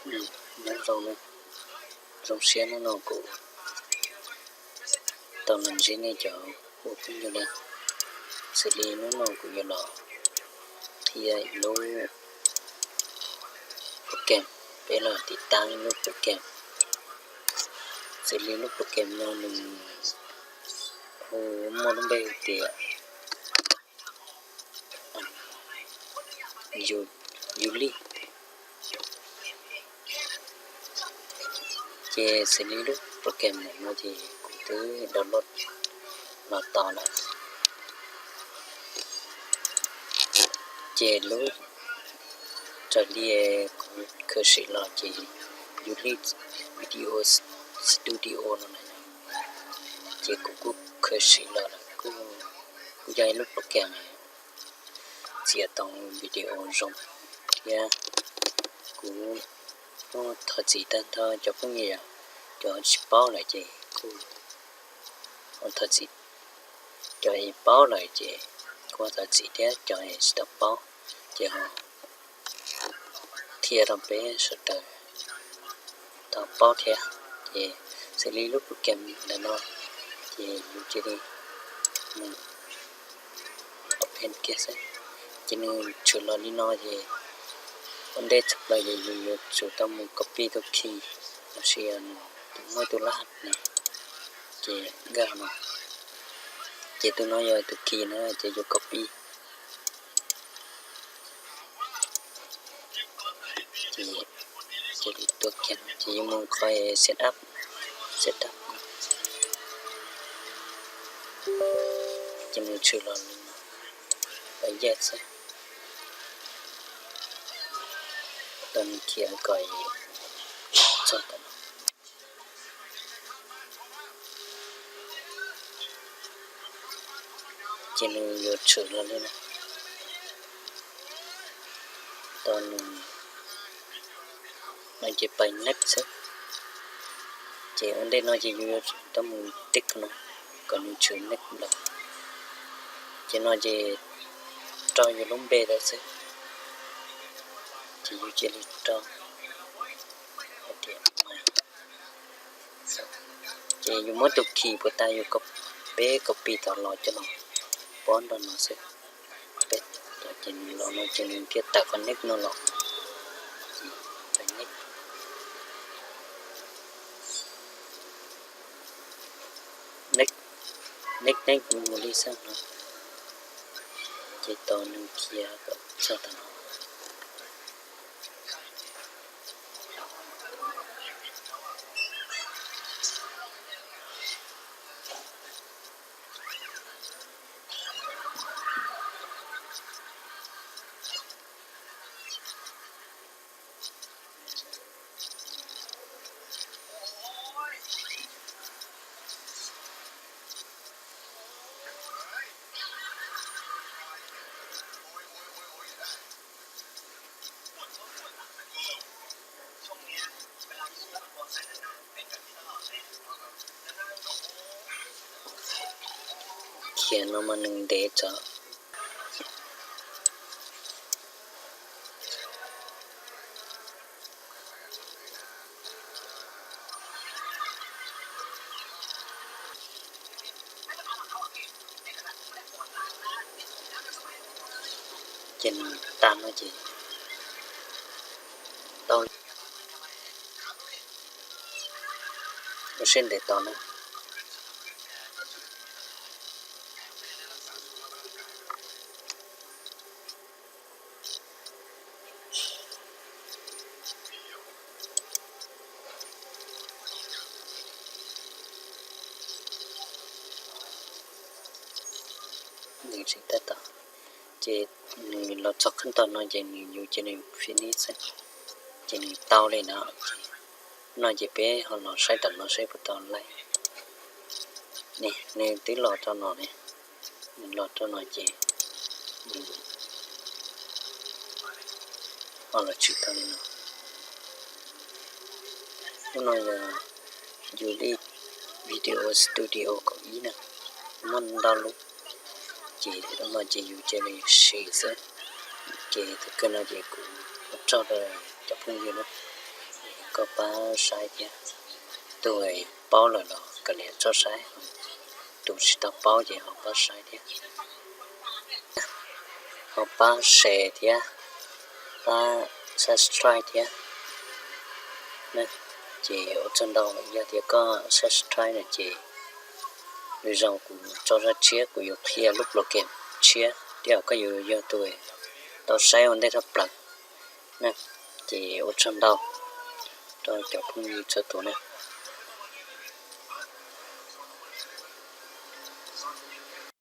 Nyob zoo, zoo siab hnub no kuv tau los ntsib nej cov ua phooj ywg na. Xws li hnub no kuv yuav los qhia ib lub program, peb los tiv tab ib lub program. Xws li lub program no nws hu, muaj lub npe hu tias Yu, Yuli. Ces xws li lub program no ces kuv twb download los tau lawm. Ces lub raws li kuv khaws sim los ces Yuli Video Studio no na, ces kuv kuj khaws sim los lawm, kuj, kuj yog ib lub program txiav tau video zoo thiab. Kuv kuj thov txim tag nrho cov phooj ywg, cov tsis paub lawm ces kuj thov txim, cov paub lawm ces kuj thov txim thiab, cov tsis tau paub ces ho qhia rau peb sawv daws tau paub thiab. Ces xws li lub program ntawm no ces yus cia li mus open kiag xwb. Ces nws tshwm los li no ces ua ntej tshaj plaws ces yus yuav tsum tau mus copy tus key, los sis yog nws muaj tus lab ne, ces nkag no, ces tus no yog tus key na ces yus copy. Ces, ces tus key ces yus mus qhov set up, set up, ces nws tshwm los li no, yes xwb. Tau nws khiav kom txog tau no. Ces nws yuav tshwm los li no. Tau nws, no ces pais next xwb. Ces ua ntej no ces yus yuav tsum tau mus tick no kom nws tshwm next los. Ces no ces rau yus lub npe lawm xwb. Ces yus cia li rau hais tias, ces yus muab tus key puas tas yus, peb copy tau los coj los pob nrog no xwb. Peb, ces nws los no ces nws thiaj tawm qhov next no los. Ces next, next, next mus li xwb no. Ces tau nws khiav kom txog tau no. Khiav no mas nws ntev tso. Ces nws tag no ces tau. Ua siab ntev tos na. Nws tseem tab tom, ces nws los txog qhov tau no ces nws yuav cia li finish xwb, ces nws tau li no. No ces peb ho los saib tom no saib puas tau laib. Nws twb los rau no ne, nws los rau no ces ho los tshwm tau li no. Lub no yog Yuli Video Studio kaum ib na, muaj ntau lub, ces lub no ces yus cia li siv xwb. Ces thaum kawg no ces kuv ua tsaug rau cov phooj ywg na, Koj pab saib thiab, tus paub lawm los kawg li txhob saib, tus tsis tau paub ces ho pab saib thiab, ho pab share thiab, pab subscribe thiab. Ces ua tsaug ntau, yog tias koj subscribe no ces lwm zaus kuv tso zaj tshiab kuv yuav qhia lub program tshiab thiab koj yuav yog tus tau saib ua ntej tshaj plaws. Ces ua tsaug ntau rau cov phooj ywg txhua tus na.